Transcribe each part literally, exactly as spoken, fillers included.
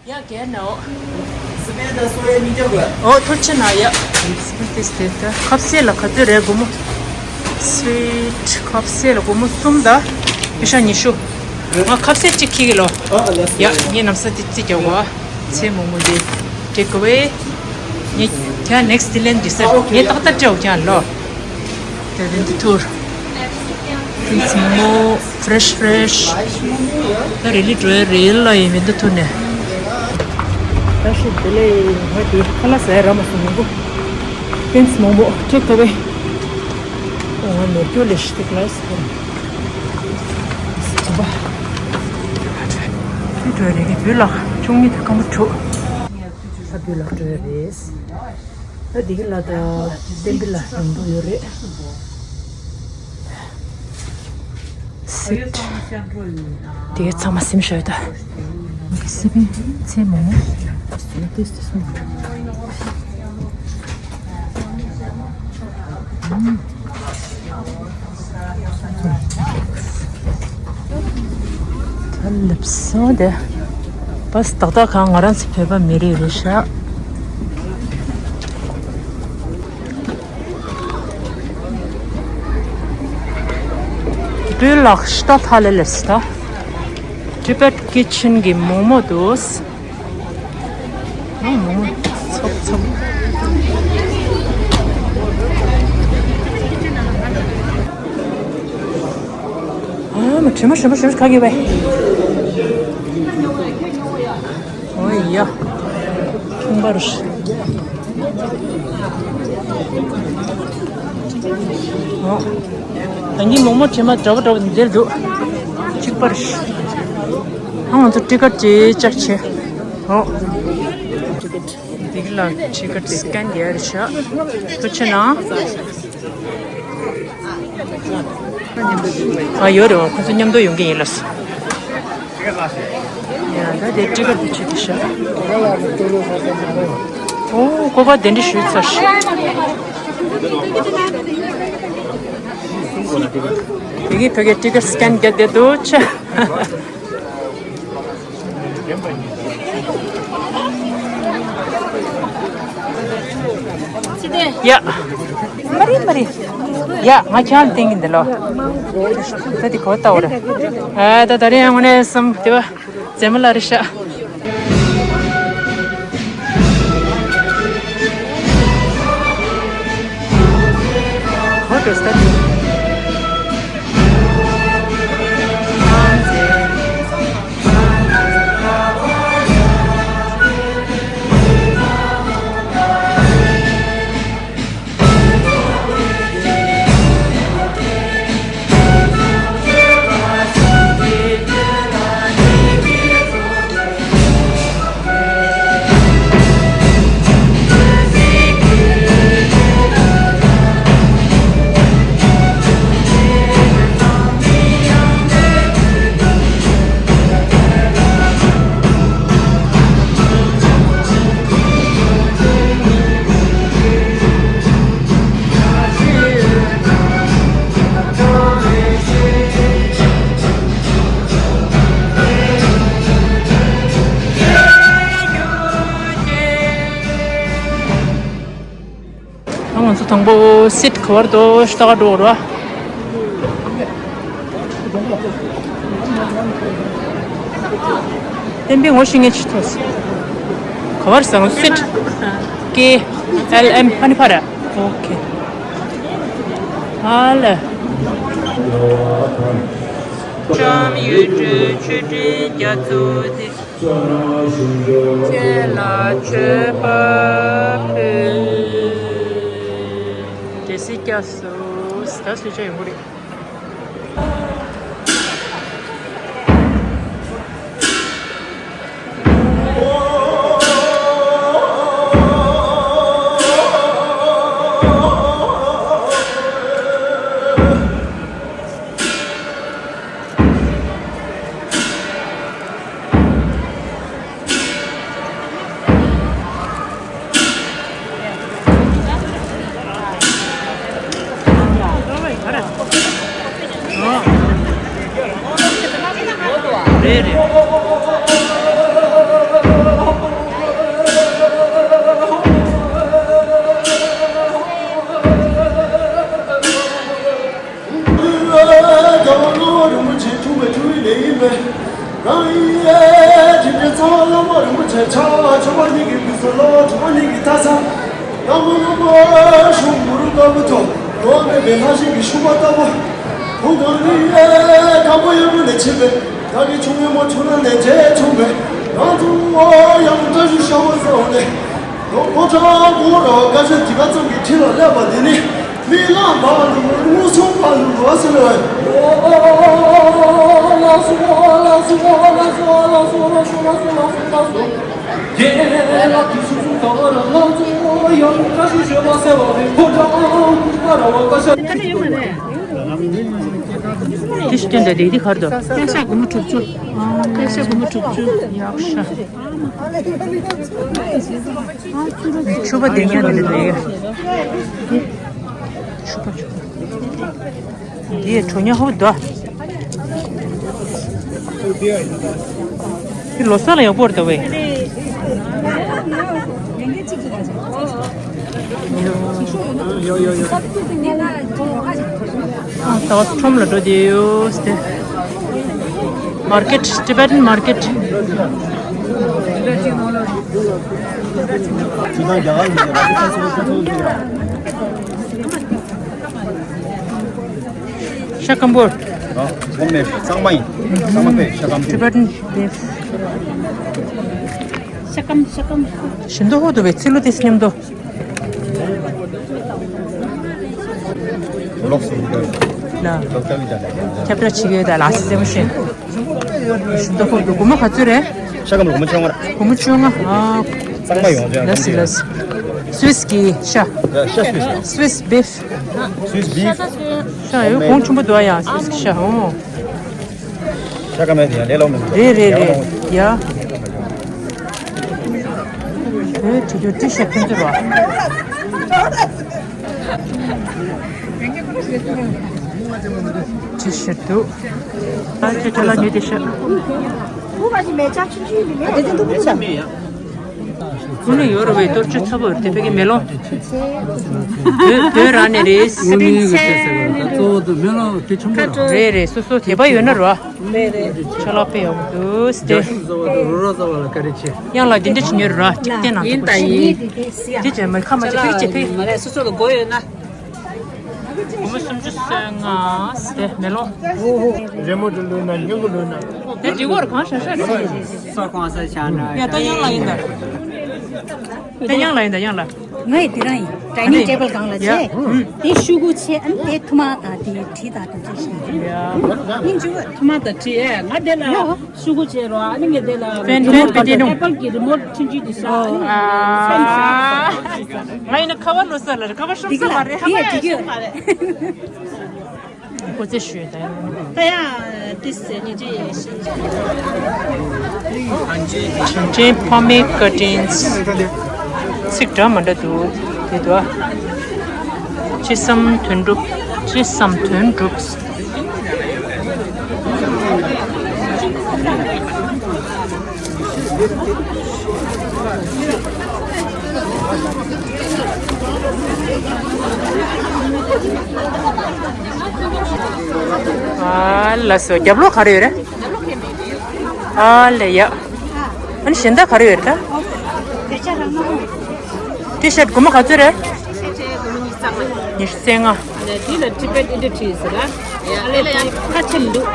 ཡ་གས་ནའོ། སི་པན་དང་སོ་ཡ་གཉིས་ཀྱང་དགོས། ཨོ་ཐུགས་རྗེ་གནང་ཡ། སི་པན་ཏིས་དེ་ད་ཁ་ཟས་ལ་ག་ཚོད་རེད་སྒོར་མོ། སི་ཁ་ཟས་ལ་སྒོར་མོ་གསུམ་དང་། ཡུ་ཤ་ཉི་ཤུ། ང་ཁ་ཟས་གཅིག་ཁྱེར་གི་ལོ། ཡ་ངས་ནམ་ས་དེ་རྩིས་རྒྱག་གོ། ཚལ་མོག་མོག་འདི། ཊེག་ཨ་ཝེ། ངས་ཁྱེད་ནེག་སི་ཊི་དེ་ལེན་འདི་ས་ངས་ཏག་ཏག་སྤྲད་འོ་ཀྱང་ལོ། དེ་བན་དུ་ཐུར། ཏིས་མོག་མོག་ཕྲེཤ་ཕྲེཤ། ད་རི་ལི་འགྲོ་ཡ་རེད་ལ་ཡིན་བན་དུ་ཐུར་ནས། ད་ཤི་དེ་ལས་ང་དེ་ཁ་ལག་ཟ་ཡ་རག་མ་སོང་མོག་མོག་ཏིས་མོག་མོག་ཊེག་ཨ་ཝེ། ཨོ་ང་ནོར་སྐྱོ་ལས་ཤི་ཏེ་ཀ་ལ་སི་ཁོ་ར། སི་ཁོ་བ། ཁྱོད་འགྲོ་ཡ་རེད་གི་བུ་ལགས་ཆུང་མི་དེ་སྐམ་པོ་དྲུག་ད་བུ་ལགས་འགྲོ་ཡ་རེད། ད་འདི་གི་ལ་ད་བསྟན་པའི་ལ་ཡོང་འདུག་ཡོད་རེད། སིད། འདི་གི་ཚང་མ་སིམ་ཤོད་ད། སི་པན་ཚལ་མོག་མོག་ད་ལབ་སོང་དེ། བས་ཏག་ཏག་གང་ང་རང་ཚོ་བོད་པ་མི་རིགས་རེད་ཤག་བུ་ལགས་ཤི་ཏ་ཐ་ལེ་ལེ་སི་ཏ། Tibet Kitchen གི་མོག་མོག་འདུག་ཨ་མོག་མོག་ཚོབ་ཚོབ། ཨ་མ་དྲི་མ་ཞིམ་པོ་ཞིམ་པོ་ག་གི་བས། ཨོ་ཡ། ཁྱུང་པ་རུ་ཤི། ཨོ། ད་གིན་མོག་མོག་དྲི་མ་འདྲ་པོ་འདྲ་པོ་འདིར་འདུག་གཅིག་པ་རུ་ཤི། ཨ་ང་ཚོ་ཊི་ཀཊ་ཅིག་ཅག་བྱེད། ཨོ། འདི་གི་ལ་ཊི་ཀཊ་སི་ཀེན་རྒྱག་རེ་བྱ། ཐུགས་རྗེ་གནང་། ཨ་ཡོད་རེད་བ། ཁོ་ཚོ་མཉམ་དུ་ཡོང་གི་ཡིན་ལབ་སོང་། ཡ་ད་དེ་ཊི་ཀཊ་དེ་ཆེད་དུ་བཞག་ཨོ་ཀོ་པ་དེ་འདྲ་ཞུས་ཚར། དེ་གི་ཕ་གི་ཊི་ཀཊ་སི་ཀེན་རྒྱག་བསྡད་འདུག་ཆ། ཡ། མ་རེད་མ་རེད། ཡ་ང་ཁྱེད་ལ་བསྟན་གྱི་འདི་ལོ། ད་འདི་གོ་ལྟ་བ་རེད། ཨ་ད་ད་རེས་ཡང་དངོས་གནས་སམ་དེ་བ། རྩེད་མོ་ལ་རེ་ཤག What is that? ང་ཚོ་དང་པོ་སིད་ག་བར་དོ་ཤ་ཏ་ག་འགྲོ་ར། བསྟན་པའི་ངོ་ཤེས་མཁན་ཅིག་ཐོན་སོང་། ག་བར་ཟེར་ང་ཚོ་སིད། ཀེ་ཨེལ་ཨེམ་ཨ་ནི་ཕ་ར། ཨོ་ཁེ། ཨ་ལེ། ལྕམ་ཡུལ་གྲུ་ཆོས་སྒྲོན་རྒྱ་མཚོ་དེ། ཁྱེད་ལ་མཆོད་པ་ཕུལ། འདྲེ་སྲིན་སྐྱབས་སུ་ད་སུས་ཆ་ཡོང་གི་རེད། ཆ་ཆ་བ་ཉིད་ཀྱི་དུས་སུ་ལོ་ཆ་བ་ཉིད་ཀྱི་ད་ས། ན་མོ་ན་མོ་ཤོ་མུ་རུ་ཀ་བུ་ཐོ། ལོ་མེ་བེ་ལྷ་ཞིག་གི་ཤུ་བ་ལྟ་བུ། ཁོང་གང་ནི་ཀ་བོ་ཡ་མོ་ནས་ཆེ་བེ། ད་གི་ཆུང་ངེ་མོ་ཆུང་ན་ནས་རྗེ་ཆུང་བེ། ང་ཚོ་ཡང་བཀྲ་ཤིས་ཤ་བ་ས་འོ་ནས། ལོ་ཕོ་བྲང་གོ་ར་བ་ཀ་ཤ་དི་ག་ཙམ་གི་ཁྲི་ལ་སླེབས་པ་དེ་ནི། མི་ལ་མ་ལུ་མུ་སུ་མ་ལུ་བ་སུ་ལ། དེ་ཤི་ཏན་ད་དེ་དེ་ཁར་དོ། ཀ་ཤ་གུ་མ་གྲུབ་ཆུ། ཀ་ཤ་གུ་མ་གྲུབ་ཆུ། ཡག་ཤ། ཆུ་བ་དེ་ཉག་དེ་རེད། ཆུ་བ་ཆུ་བ། འདི་གྲོ་ཉག་ཧོབ་དོ། འདི་ལོ་གསར་ལ་ཡག་པོ་རེད་དོ་བས། ད་བ་ཁྲོམ་ལ་འགྲོ་བསྡད་ཡོད་ཟེར། Market, Tibetan market. ཤ་སྐམ་པོ། ཨ། ཁོ་མེད། གཙང་མ་ཡིན། གཙང་མ་པས་ཤ་སྐམ་པོ། Tibetan beef. ཤ་སྐམ་ཤ་སྐམ། ཞིམ་མདོག་ཧོ་འདུག་པས་ཚིལ་ལུ་དེ་སྙམ་མདོག་ལོགས་སུ་འགྲོ། ལ། ལོགས་ཀྱང་མི་འདྲ། ཁྱབ་བསྒྲགས་བྱེད་ཀྱི་ཡོད་ད་ལགས་སེ་རྩེད་མོ་ཤེས། ཞིམ་མདོག་ཧོ་འདུག་སྒོར་མོ་ག་ཚོད་རེད། ཤ་སྐམ་སྒོར་མོ་བཅོ་ལྔ་ར། སྒོར་མོ་བཅོ་ལྔ། ཨ། གཙང་མ་ཡོང་ཅང་ལགས་སེ་ལགས་སེ། སུད་སི་གི་ཤ། ཡ་ཤ་སུད་སི། Swiss beef. Swiss beef. ཤ་ཡོད་གོང་ཆུང་པོ་འདུག་ཡ་སུད་སི་གི་ཤ་འོ། ཤ་ཀ་མེད་དེ་ཡང་ལས་སླ་མོ་མི་འདུག་རེད་རེད་རེད། ཡ། བོད་དྲི་རྒྱུ་ཏི་ཤ་ཕན་ཚུན་རོ། ཏི་ཤ་འདུག་ཨ་ཅེ་ཅོ་ལ་ཉོས་ཏི་ཤ། དངོས་གནས་ཡོད་རེད་བས། གཏོར་ཆུ་ཚ་པོ་རེད་དེ་བོད་ཀྱི་མེ་ལོང་། བོད་བོད་རང་ནས་རེད། དངོས་གནས་ཀྱི་ཆ་ཟེར་བ་ད་གཙོ་བོ་དུ་མེ་ལོང་དེ་ཆུང་པོ་ར། རེད་རེད། སོ་སོ་དད་པ་ཡོད་ན་རོ། རེད་རེད། ཆ་ལག་དཔེ་ཡག་པོ་འདུག་སྟེ། རྒྱ་ཤུག་བཟོ་བ་དང་རོ་རོ་བཟོ་བ་ལ་བཀའ་དྲིན་ཆེ། གཡང་ལགས་འདི་འདྲ་ཅིག་ཉོས་ར་ཅིག་བསྟན་ན་ཡིན་ད་ཡིན། འདི་ཅན་མ་ཁ་མ་ཅིག་ཕིག་ཅིག་ཕིག་མ་རེད་སོ་སོ་ལ་མགོ་ཡོད་ན། སྒོར་མོ་སུམ་ཅུ་སོ་ལྔ་སྟེ་མེ་ལོང་། རི་མོ་དུ་ལོན་ན་སྙིང་གི་ལོན་ན། དེ་འདི་གོར་གང་ཤ་ཤ་རེད། ས་ཁོང་ས་ཆ་ན། ཡ་ད་གཡང་ལགས་ཡིན་ད། ད་གཡང་ལགས་ཡིན་ད་གཡང་ལགས། ངའི་དེ་རང་ཡིན། ཌའི་ནིང་ཊེ་བལ་སྒང་ལ་བྱས། དེ་ཤུ་གུ་བྱས་ཨ་ནི་དེ་ཐུ་མ་དང་དེ་གྲི་དང་དེ་ཚོ་ཤིག་སྙིང་རྗེ་པོ། ཐུ་མ་དང་གྲི་ཨེ་ང་དེ་ལ་ཤུ་གུ་བྱས་རོགས་ཨ་ནི་ངས་དེ་ལ་ཕན་ཕན་ཕན་ཏེ་ནུ། ཨེ་པལ་གྱི་རི་མོ་ཊི་འཇུས་དེ་ཤ་ཨ་ནི་ཨ། ང་ཡིན་ན་ཁ་བ་ལོ་ས་ལ་རེད་ཁ་བ་ཤོམ་ས་མ་རེད་ཁ་བ་ཤོམ་ས་མ་རེད། ཁོ་ཚེ་ཞུས་ད་ཡང་། ད་ཡང་ཏིས་ཟེར་ཉིན་ཅི་ཡིན་ཞིག་ཞིང་ཆེན་ཕ་མའི་བཀའ་དྲིན། ཚིག་འདྲ་མ་འདྲ་འདུག་དེ་འདུག་ཅི་བསམ་དོན་འགྲུབ། ཅི་བསམ་དོན་འགྲུབ། ཨ་ལ་སོ་རྒྱབ་ལོགས་ག་རེ་ཡོད་རེད། ཨ་ལེ་ཡ། ཨ་ནི་གཞན་དག་ག་རེ་ཡོད་རེད་ད། ཊི་ཤར་སྒོར་མོ་ག་ཚོད་རེད། ཉི་ཤུ་རྩ་ལྔ། འདི་ལ་ཊི་བེཊ་ཨིན་ཌི་ཡ་ཊི་ཟེར་ར། ཨ་ལེ་ཁ་ཆེམ་འདུག་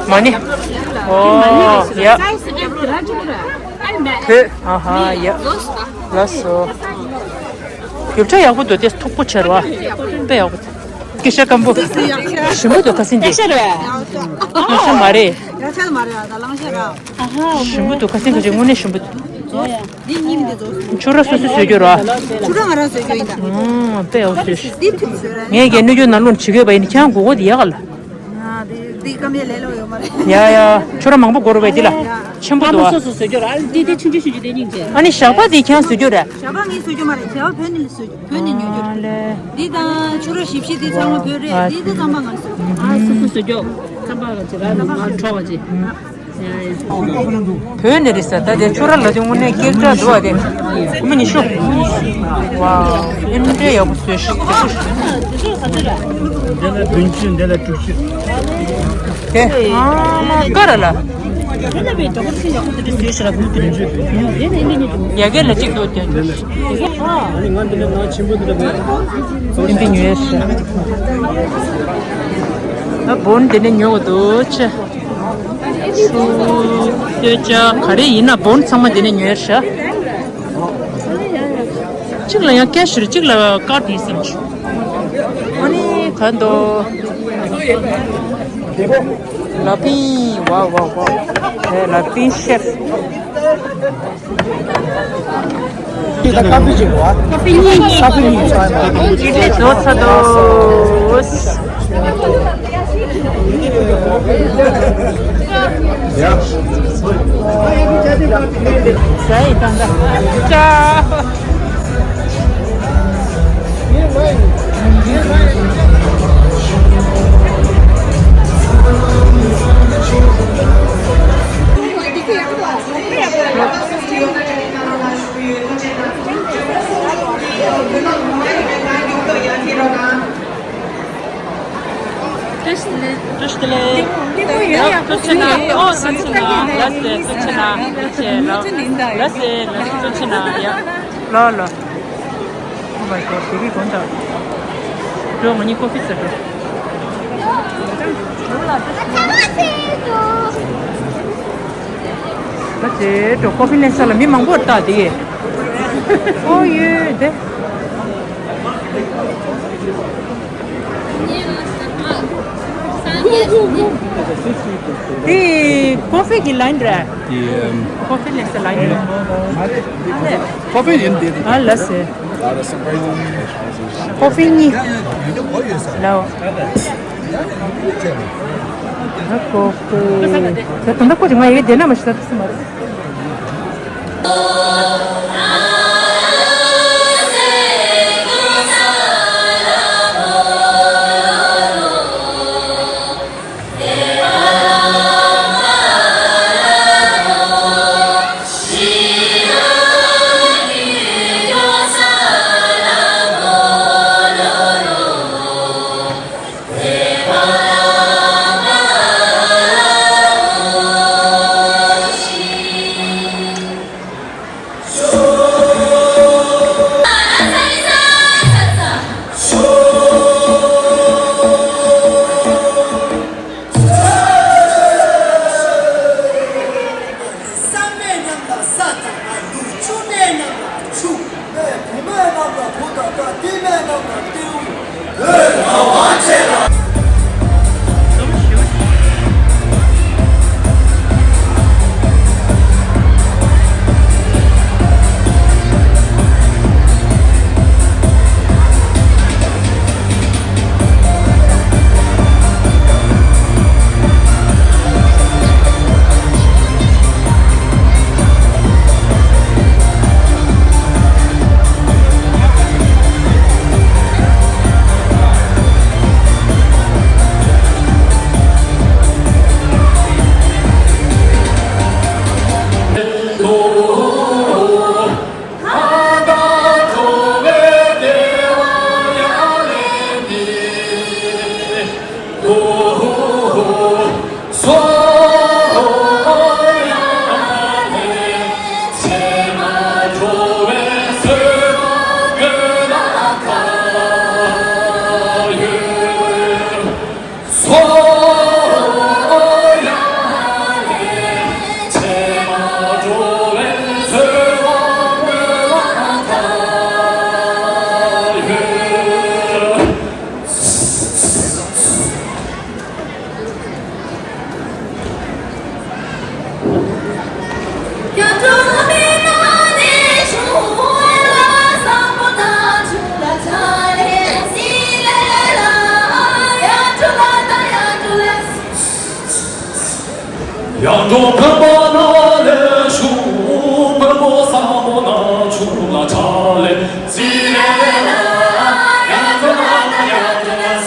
མ་ནི། ཨོ་ཡ། བོད་ཨ་ཧ་ཡ། ལགས་སོ། རྒྱུ་ཆ་ཡག་པོ་འདུག་སྟེ་མཐུག་པོ་ཆེ་ར། དཔེ་ཡག་པོ། སྐད་ཆ་སྐམ་པོ། ཞིམ་པོ་འདུག་ཁ་སེང་དེ། ལང་ཤ་མ་རེད། ལང་ཤ་མ་རེད་ད་ལང་ཤ་ར། ཞིམ་པོ་འདུག་ཁ་སེང་ཁ་ཅིག་དངོས་གནས་ཞིམ་པོ་འདུག་འདི་ཉིན་འདི་ཚོ། ཆུ་ར་སོ་སོས་བཟོས་རྒྱུ་ར། ཆུ་ར་ང་རང་བཟོས་རྒྱུ་ཡིན་ད། ཨང་དཔེ་ཡག་པོ་བཟོས་ཤག་འདི་ཐུབ་བཟོས་ར། ངས་ཀྱང་སྣོད་བཅུད་ནང་ལོགས་བྱེད་དགོས་པ་ཡིན་ན་ཁྱེད་རང་མགོ་སྐོར་འདི་ཡག་ག་ལ། ང་འདི་འདི་ཀ་མེད་ལས་ལོ་ཡོད་མ་རེད། ཡ་ཡ་ཆུ་ར་མང་པོ་འགོར་བས་འདི་ལ། ཆེན་པོ་འདུག་ཨ། སོ་སོས་བཟོས་རྒྱུ་ར་འདི་འདི་ཆུང་ཆུང་ཆུང་ཆུང་ཡིན་ཅེ། ཨ་ནི་ཞག་པ་འདི་ཁྱེད་རང་བཟོས་རྒྱུ་ར། ཞག་པ་ངས་བཟོས་རྒྱུ་མ་རེད་ཞག་པ་བོད་ནས་བཟོས་རྒྱུ། བོད་ནས་ཉོ་རྒྱུ། ཨ་ལེ། འདི་དང་ཆུ་ར་ཞིབ་ཞིབ་འདི་ཚང་མ་བོད་རེད། ཨ་འདི་འདི་ཚང་མ་ང་ཚོ། ཨ་སོ་སོ་བཟོ་རྒྱུ། ཚང་མ་ང་ཚོ་ར་ཚང་མ་ང་འཕྲོག་པ་ཅིག་ཡ་ཡ། བོད་ནས་རེད་ཟེར་ད་དེ་ཆུ་ར་ལ་དེ་དངོས་གནས་སྐད་གྲགས་འདུག་ཨ་དེ། ཁོ་མོ་ཉི་ཤུ། ཝའོ་ཨེ་འདྲའི་ཡག་པོ་བཟོས་ཤག་འདི་ལ་བདུན་ཅུ་འདི་ལ་དྲུག་ཅུ། དེ་ཨ་མ་ཀ་ར་ལ། ཡ་གི་ལ་གཅིག་འདུག་དེ། ཨིན་པི་ཉོས་ཤག་ཨ་བོན་དེ་ནས་ཉོ་གི་འདུག་ཆེ། སུ་སྟོད་ཆ་ག་རེ་ཡིན་ན་བོན་ཚང་མ་དེ་ནས་ཉོས་ཤག་གཅིག་ལ་ཡང་ཀེ་ཤི་རེད། གཅིག་ལ་ཀར་ཌི་ཡིན་བསམ་བྱུང་། ཨ་ནི་ག་འདུག་ལ་ཕིང་། ཝའོ་ཝའོ་ཝའོ། ཨེ་ལ་ཕིང་ཤེབ། ད་ཀ་ཕི་ཅིག་བ། ཀ་ཕི་གཉིས། ཀ་ཕི་གཉིས་ཚོ་ཨ་མ། ཅིག་ལས་བཟོ་ཚར་འདུག་ཟ་ཡི་དང་ད། ཅའོ། བཀྲ་ཤིས་བདེ་ལེགས། བཀྲ་ཤིས་བདེ་ལེགས། ཡ། ཐུགས་རྗེ་གནང་། ཨོ་ཐུགས་རྗེ་གནང་། ལགས་སེ། ཐུགས་རྗེ་གནང་། ཐུགས་རྗེ་ལགས། ལགས་སེ། ལགས་སེ། ཐུགས་རྗེ་གནང་། ཡ། ལོ་ལོ། Oh my god, དེ་གི་དགོངས་དག་འགྲོ། ང་གཉིས་ཀོ་ཕི་ཟ་འགྲོ། ད་དེ་འགྲོ། ཀོ་ཕི་ལེན་ས་ལ་མི་མང་པོ་ལྟ་དེ། ཨོ་ཡོད་དེ། དེ་ཀོ་ཕི་གི་ལ་ཡིན་རེད། དེ་ཀོ་ཕི་ལེན་ས་ལ་ཡིན་རེད། ཀོ་ཕི་ཡིན་དེ། ཨ་ལ་སེ། ཀོ་ཕི་གཉིས། ལའོ། ཀོ་ཕི། ད་ད་ལྟ་ཀོ་ཅིག་ང་ཡི་དེ་ན་མ་ཤི་ད་དུ་སི་མ་རེད། བསམ་པའི་ནང་ལ་ས་དང་ཨ་ལུ། ཆུ་གནས་ནང་ལ་ཆུ། བུ་མོའི་ནང་ལ་བུ་དང་སྐྲ། བུ་མོའི་ནང་ལ་རྟེའུ། བོད་ལ་དབང་ཆེ་ལ། ཡར་འགྲོ་བོད་པ་ནང་ལས་ཞུགས། བོན་པོ་བཟང་པོ་རྣམ་ཅོག་ལ་ཕྱག་ལས་ཟེར་ལ། ཡར་འགྲོ་ལ་ཡར་འགྲོ་ལ།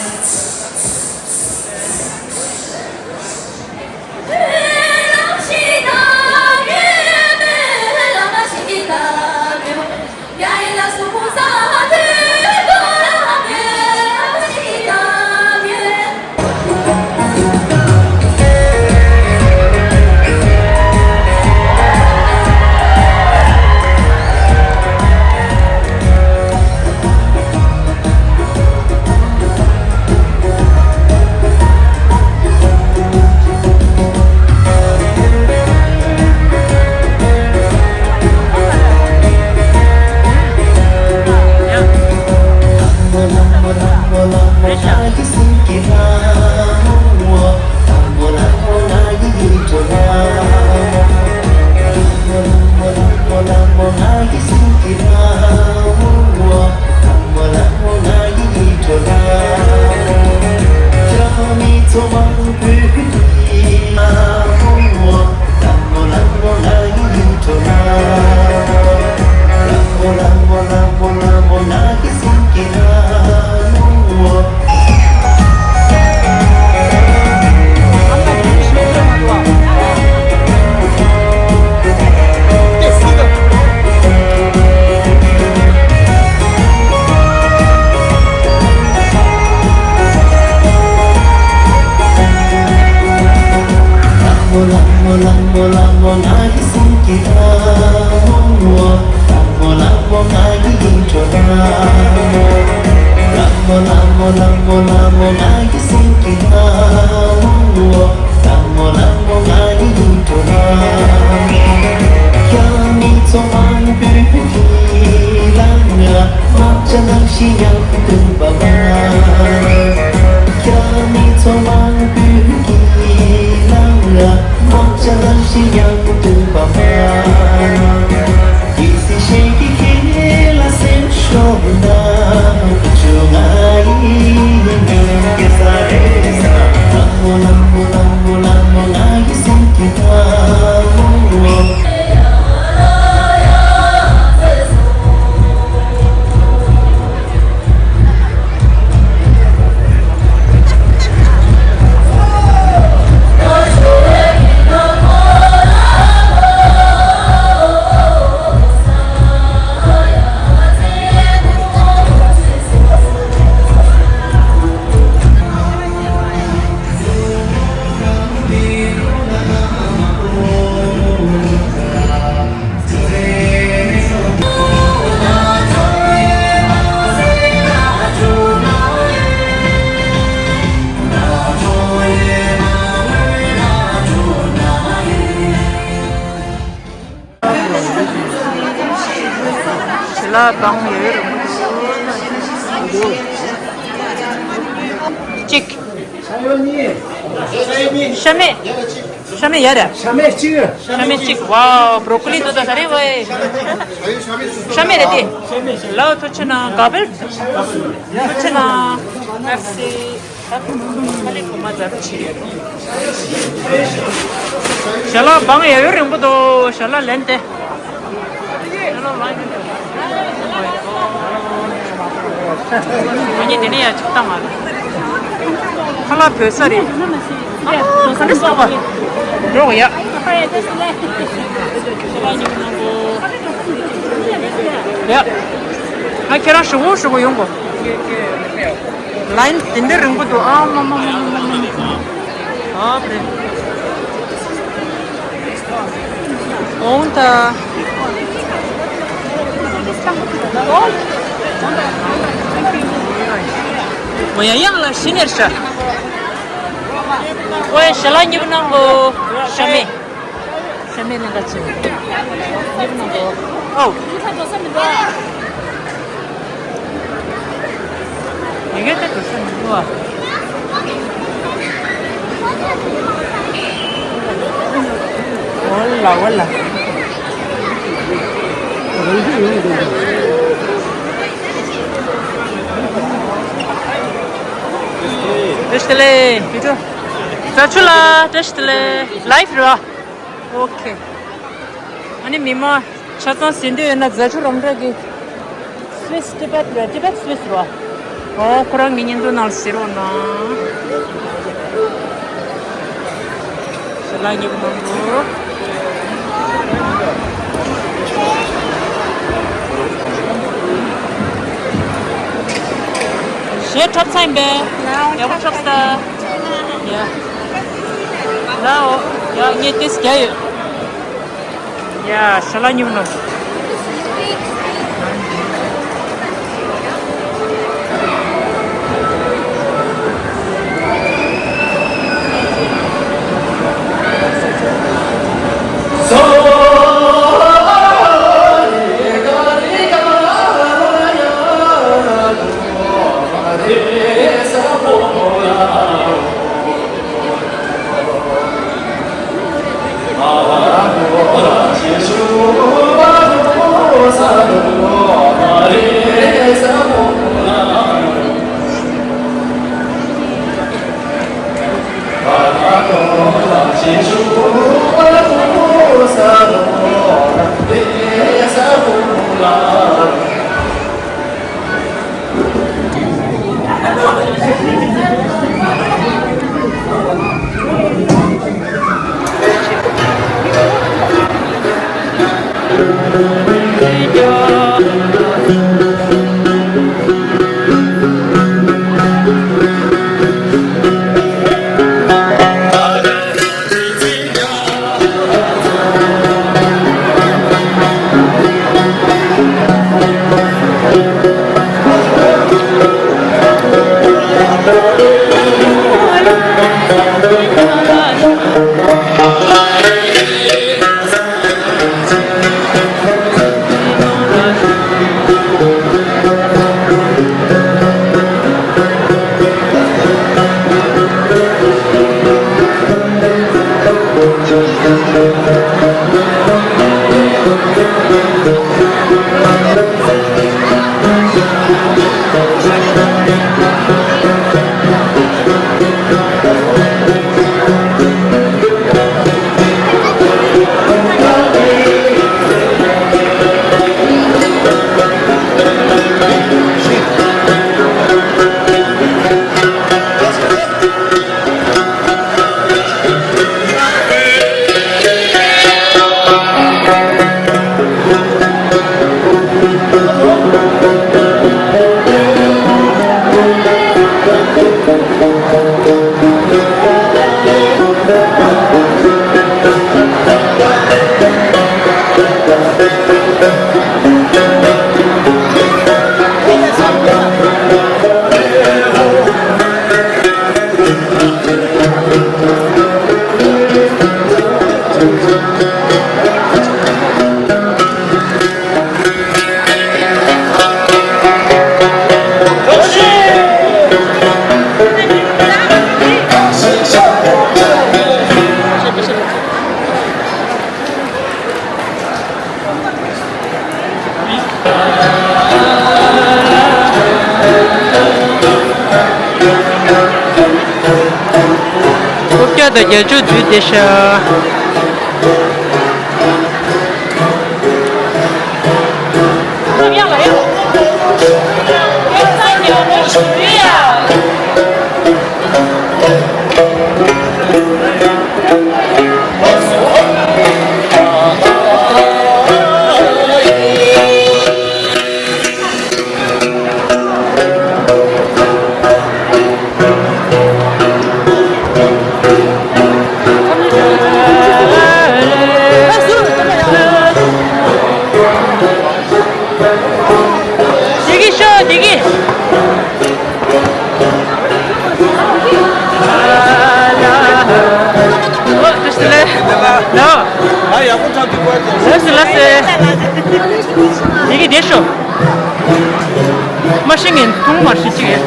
ཞལ་ལག་བང་ཡོད་རུང་། གཅིག་ཤ་མེད། ཤ་མེད་ཡ་ར། ཤ་མེད་གཅིག་ཤ་མེད་གཅིག་ཝའོ། བྷྲོ་ཀོ་ལི་དོ་ད་ད་རེ་ཝེ། ཤ་མེད་རེད་དེ། ལའོ་ཐུགས་རྗེ་གནང་། ག་བེར། ཐུགས་རྗེ་གནང་། མེར་སི། ཁ་ལེ་གོ་མ་ཛར་ཆི། ཞལ་ལག་བང་ཡ་ཡོད་རིང་པོ་དོ། ཞལ་ལག་ལེན་ཏེ། ཨ་ནི་དེ་ནས་ཡ་ཆུ་བཏང་བ། ཁ་ལག་བོད་ས་རེད། ཨ་ཁ་ནས་སོག་པ། འགྲོ་ཡ། ཡ། ང་ཁྱེད་རང་ཧྲུལ་པོ་ཧྲུལ་པོ་ཡོང་གོ། ལའིན་དེ་འདྲ་རིང་པོ་འདུག་ཨ་མ་མ་མ། ཨ་བེ། འོང་ད། མོ་ཡ་ཡང་ལ་ཤི་ནེར་ཤ། ཝེ་ཞལ་ལག་གཉིས་པོ་གནང་གོ། ཤ་མེད། ཤ་མེད་ནི་འདྲ་ཆེ། གཉིས་པོ་གནང་གོ། ཨོ། ཡི་གེ་དེ་འགྲོ་ས་མི་འདུག་ཨ། འོ་ལ་འོ་ལ། བཀྲ་ཤིས་བདེ་ལེགས། བི་ཀྲུ། རྫ་ཆུ་ལགས་བཀྲ་ཤིས་བདེ་ལེགས། ལའིབ་རེད་བ། ཨོ་ཁེ། ཨ་ནི་མི་མང་ཆ་ཚང་གཟིགས་འདོད་ཡོད་ན་རྫ་ཆུ་རོང་བྲག་གི། Swiss Tibet རེད། Tibet Swiss རེད་བ། ཨོ་ཁོ་རང་གི་བརྙན་ཐུང་ནང་ལ་གཟིགས་རོགས་གནང་། ཞལ་ལག་གཉིས་པོ་གནང་དགོས། གཞས་འཁྲབ་ཚར་ཡིན་པས། ཡག་པོ་འཁྲབ་ས། ཡ། ལའོ། ཡ་ངས་ཏིས་རྒྱག་ཡོད། ཡ་ཞལ་ལག་གཉིས་པོ་གནང་། དགུ་བརྒྱ་དང་བརྒྱད་ཅུ་བསྡུས་ཏེ་ཤག་བདེ་སྐྱིད་ཤོག་བདེ་སྐྱིད། ཨོ་བདེ་སྐྱིད་ལགས། ལགས། ཨ་ཡག་པོ་འཁྲབ་ཐུབ་པ་བྱུང་། ལགས་སོ་ལགས་སོ། བདེ་སྐྱིད་བདེ་ཤོག་མ་ཤི་ངན་ཐུང་མ་ཤི་ཅིག་ཡ།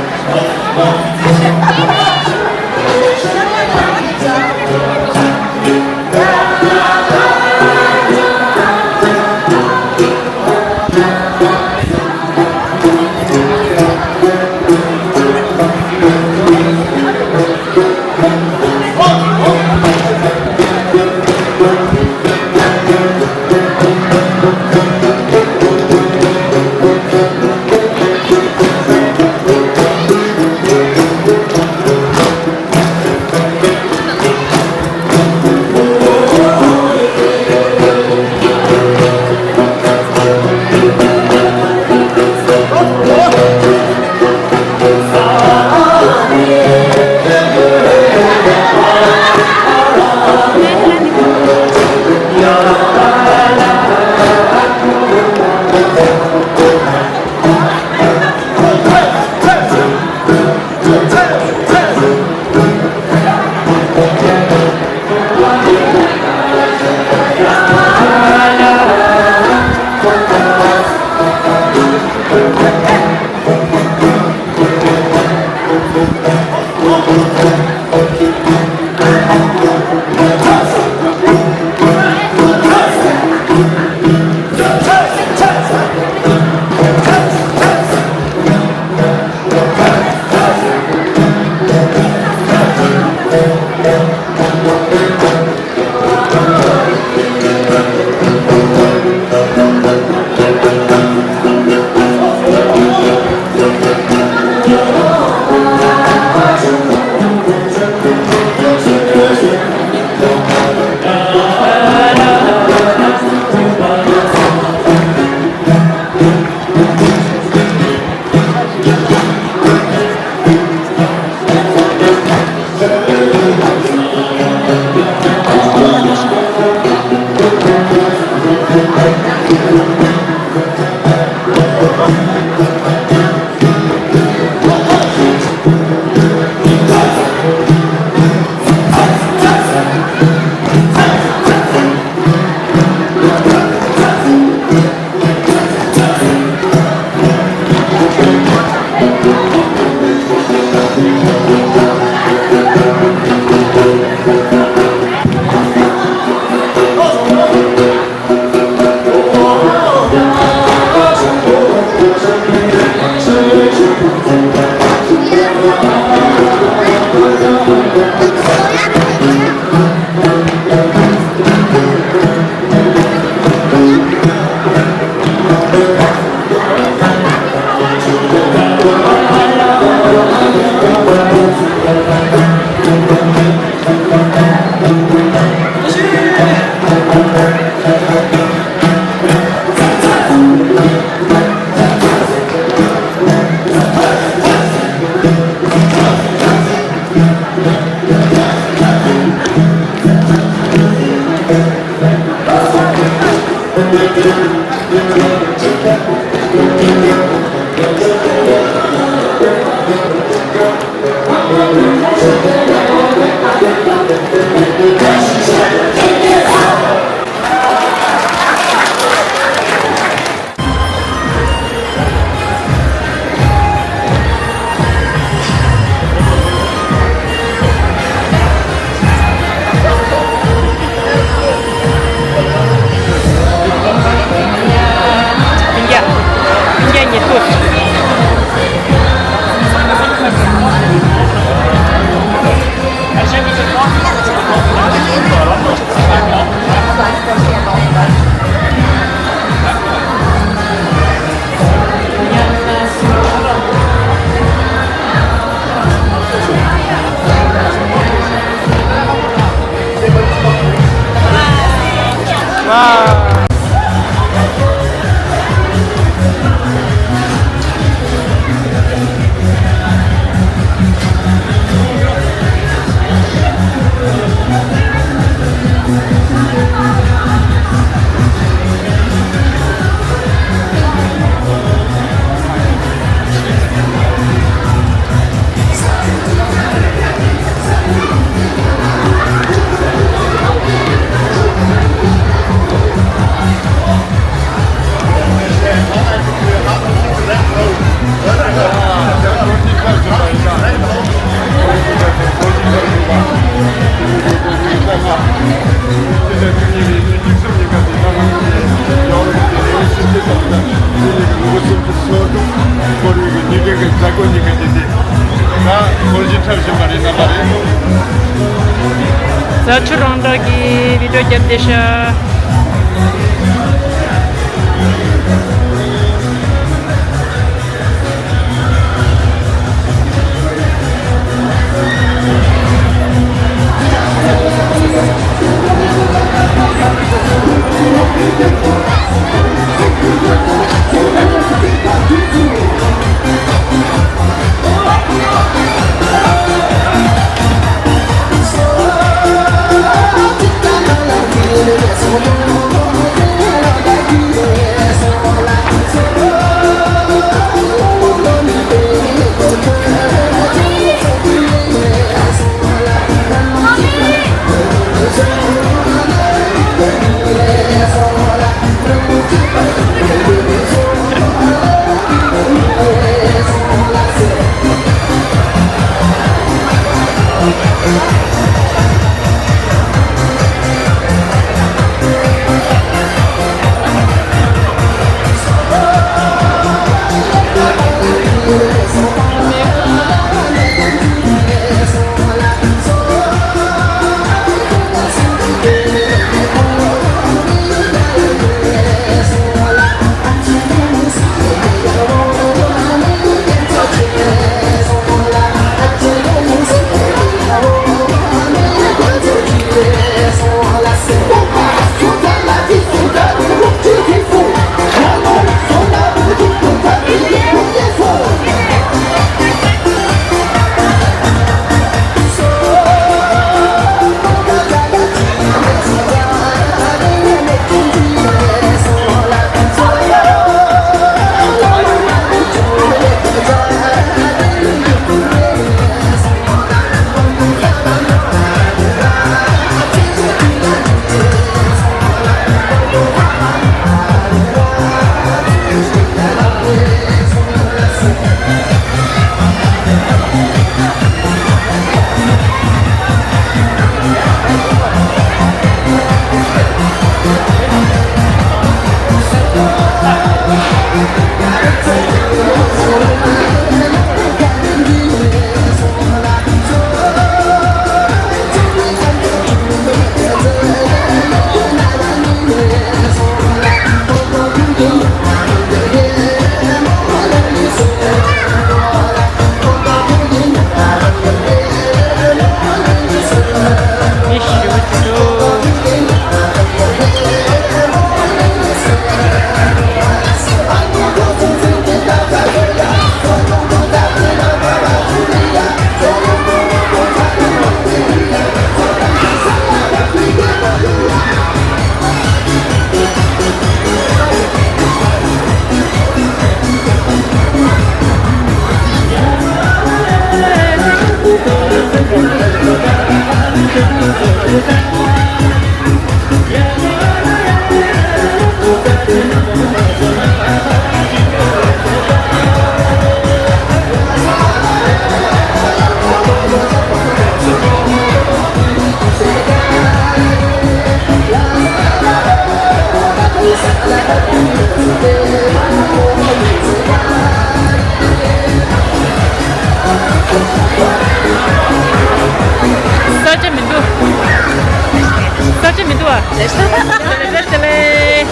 ད་ཁོར་ཇི་འཁྲབ་བཞིན་པ་རེད། རྣམ་པ་རེད། ས་ཆུ་རང་འདྲ་གི་བི་ཌིའོ་རྒྱབ་བསྡད་ཤག་ས་ཆ་མི་འདུག་ས་ཆ་མི་འདུག་ཨ། ལེ་ལེ་ལེ་ལེ།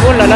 ཨོ་ལ་ལ།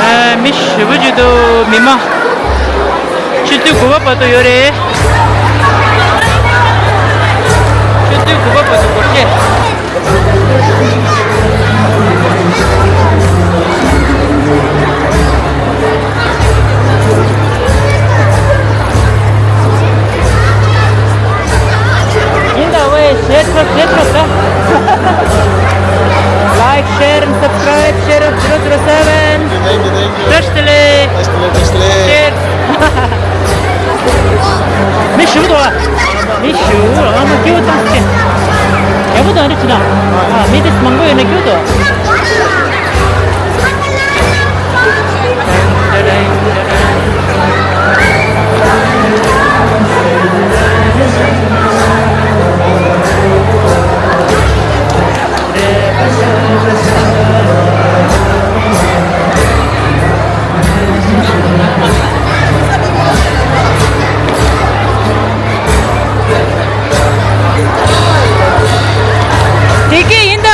ཨ། མི་ཞེ་པོ་ཅིག་འདུག་མི་མང་། ཆུ་ཚོད་དགུ་པ་བར་དུ་ཡོད་རེད། ཆུ་ཚོད་དགུ་པ་བར་དུ་སྒོ་ཕྱེ། ཡིན་ད་ཝེ། ཤེར་ཆོག་ཤེར་ཆོག་ད། Like, share and subscribe, Sheriff zero zero seven. Thank you, thank you. བཀྲ་ཤིས་བདེ་ལེགས། བཀྲ་ཤིས་བདེ་ལེགས། བཀྲ་ཤིས་བདེ་ལེགས། Cheers. མི་ཞུ་དོ། མི་ཞུ། ཨ་མ་སྐྱིད་པོ་བཏང་སྐྱེ། ཡག་པོ་དང་རེ་ཆི་དང་། ཨ། མི་དེ་མང་པོ་ཡོད་ན་སྐྱིད་དོ། དེ་སྐད་ཡིན་ད།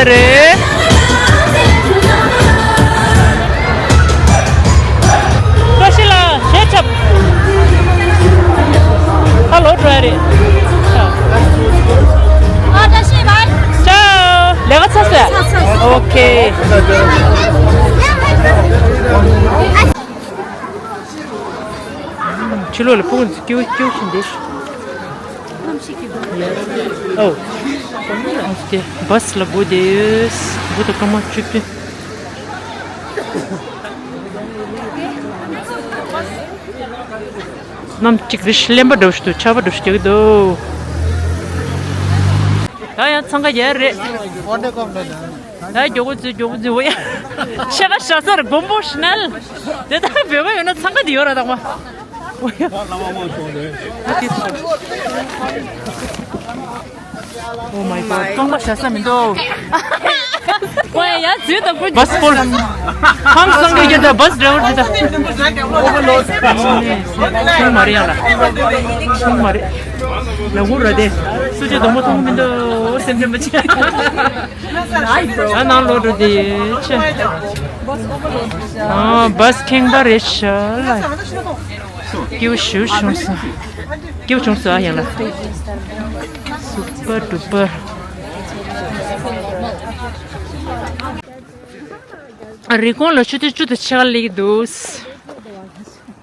རེད། བཀྲ་ཤིས་ལགས་ཞལ་ཆབ། ཧ་ལོ་འགྲོ་ཡ་རེད། ཨ་བཀྲ་ཤིས་བྷའི། ཅའོ། ལས་ཀ་ཚར་སོང་། ཚར་སོང་། ཨོ་ཁེ། ཕྱི་ལོགས་ལ་སྤུ་གུ་ཚོ་སྐྱིད་པོ་སྐྱིད་པོ་ཞིག་འདུག་ཨོ། ཨོ་ཁེ། བྷ་སི་ལ་སྒུག་བསྡད་ཡོད། སྒུག་དང་སྐར་མ་བཅུ་བདུན། གནམ་གཅིག་རི་ཤི་གླེན་པ་འདྲ་བོ་ཞིག་འདུག་ཆར་པ་འདྲ་བོ་ཞིག་རྒྱག་གི་འདུག་ད་ཡང་འཚང་ཁ་རྒྱག་རེད། ད་མགྱོགས་པོ་འཛུལ་མགྱོགས་པོ་འཛུལ་འོ་ཡ། ཤ་ཁ་ཤ་སར་དགོན་པོ་ཤི་ནལ། དེ་ལྟར་བོད་པ་ཡོད་ན་འཚང་ཁ་དེ་ཡོད་ར་དང་མ། Oh my god. རྐང་པ་བཞག་ས་མི་འདུག་ཝེ་ཡ་ཛུ་དང་པོ་བྷ་སི་སྤོལ། ཧང་སང་གི་རྒྱ་ད་བྷ་སི་ཌ་རའི་ཝར་ཛི་ད། ཆུང་མ་རེད་ཡ་ལ། ཆུང་མ་རེད། ལ་འུར་ར་དེ། སུ་ཅི་དོང་པོ་མཐོང་མི་འདུག་སེམས་ཅན་མ་ཆེ། ད་ནང་ལོག་འགྲོ་དེ་ཆེ། ཨ་བྷ་སི་ཁེངས་པ་རེད་ཤག་ལ། སྐྱིད་པོ་ཞེ་པོ་བྱུང་སོང་། སྐྱིད་པོ་བྱུང་སོང་ཨ་ཡང་ལ། སུ་པར་ཌུ་པར། ཨ་རི་ཀོན་ལ་ཆུ་ཚོད་བཅུ་དང་ཕྱེད་ཀ་སླེབས་ཀྱི་འདུག་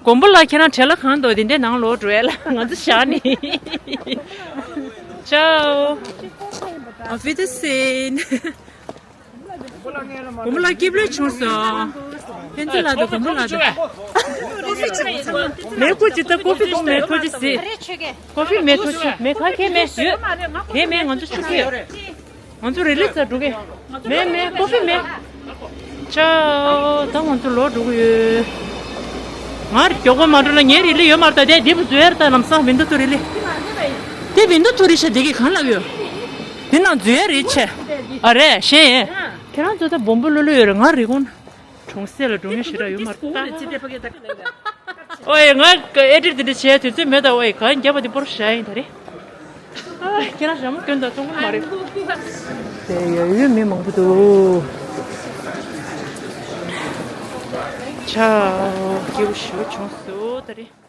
མགོན་པོ་ལགས་ཁྱེད་རང་བྲེལ་བ་གང་འདུག་དེ་འདྲའི་ནང་ལོག་འགྲོ་ཡ་ལ་ང་ཚོ་བཞག་ནས། ཅའོ། Auf Wiedersehen. གོང་མ་ལགས་སྐྱིད་པོ་བྱུང་སོང་། ཕན་ཚུན་ལ་དང་གོང་མ་ལགས་དང་། མེ་ཀུ་ཅི་ད་ཀོ་ཕི་དུང་མེ་ཐོ་ཅི་སི། ཀོ་ཕི་མེ་ཐོ་ཅི་མེ་ཁ་ཁེ་མེ་ཡོད། ཁེ་མེ་ང་ཚོ་ཆུ་ཁེ། ང་ཚོ་རི་ལི་ཙ་འགྲོ་གི། མེ་མེ་ཀོ་ཕི་མེ། ཅའོ་ད་ང་ཚོ་ལོག་འགྲོ་གི་ཡོད། ང་མགྱོགས་པོ་མ་འགྲོ་ན་ངའི་རི་ལི་ཡོད་མ་རེད་ད་དེ་འདི་བུ་ཟོས་ཡར་ད་ལམ་སང་མི་འདུག་ཏུ་རི་ལི། དེ་བིན་དུ་ཐུ་རི་ཤ་དེ་གི་གང་ལབ་ཡོད། དེ་ནང་འཛུལ་ཡ་རེད་ཆེ། ཨ་རེད་ཤེས་ཡིན། ཁྱེད་རང་ཚོ་ད་སྦོམ་པོ་ལོ་ལོ་ཡོད་རེད་ང་རི་ཀོན་གྲོང་གསེབ་ལ་འགྲོ་མཁན་ཞེ་དྲག་ཡོད་མ་རེད་ད། ཨོའི་ང་ཨེ་ཌིཊ་དེ་འདྲ་བྱས་དུས་ཚོད་མེད་ད་ཨོའི་གང་རྒྱབ་པ་དེ་པོར་བཞག་ཡིན་ད་རེད། ཨ་ཁྱེད་རང་ཞྭ་མོ་གྱོན་ད་གཏོང་གི་མ་རེད། དེ་ཡ་ཡོད་མི་མང་པོ་འདུག་ཆ་སྐྱིད་པོ་ཞེ་པོ་བྱུང་སོང་ད་རེད།